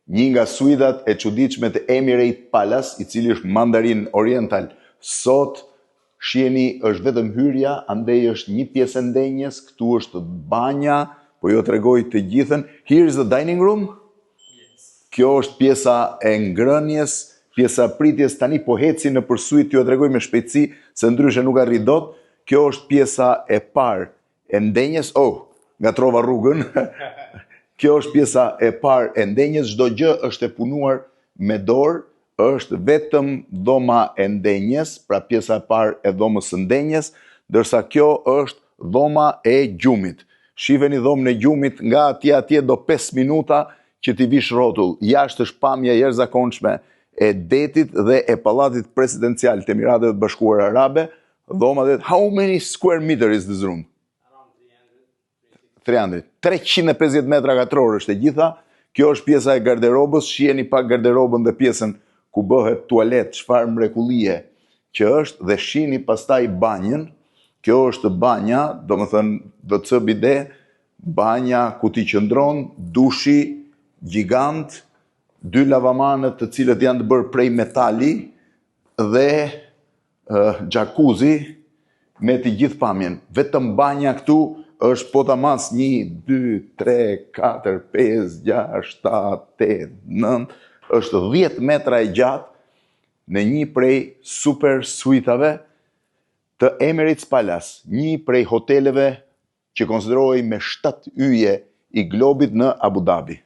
Një nga suitat e çuditshme të Emirates Palace, i cili është Mandarin Oriental. Sot shiheni, është vetëm hyrja, andej është një pjesë e ndenjes, këtu është banja, po jo tregoj të gjithën. Here is the dining room. Kjo është pjesa e ngrënjes, pjesa e pritjes. Tani po heci nëpër suite, ju e tregoj me shpejtësi, se ndryshe nuk arri dot. Kjo është pjesa e parë e ndenjes. Oh, ngatrova rrugën. Kjo është pjesa e parë e ndenjes, çdo gjë është e punuar me dorë, është vetëm dhoma e ndenjes, pra pjesa e parë e dhomës së ndenjes, ndërsa kjo është dhoma e gjumit. Shiheni dhomën e gjumit, nga atje atje do 5 minuta që t'i vish rrotull. Jashtë është pamja e jashtëzakonshme e detit dhe e pallatit presidencial të Emirateve të Bashkuara Arabe. Dhoma dhe, how many square meter is this room? 300. 350 metra katror është e gjitha. Kjo është pjesa e garderobës, shiheni pak garderobën dhe pjesën ku bëhet tualet, çfarë mrekullie që është, dhe shihni pastaj banjën. Kjo është banja, domethënë WC bide, banja ku ti qëndron, dushi gjigant, dy lavamanët të cilët janë të bërë prej metali dhe jacuzzi me të gjithë pamjen. Vetëm banja këtu është po ta mas 1, 2, 3, 4, 5, 6, 7, 8, 9, është 10 metra e gjatë në një prej super suitave të Emirates Palace, një prej hoteleve që konsiderohej me 7 yje i globit në Abu Dhabi.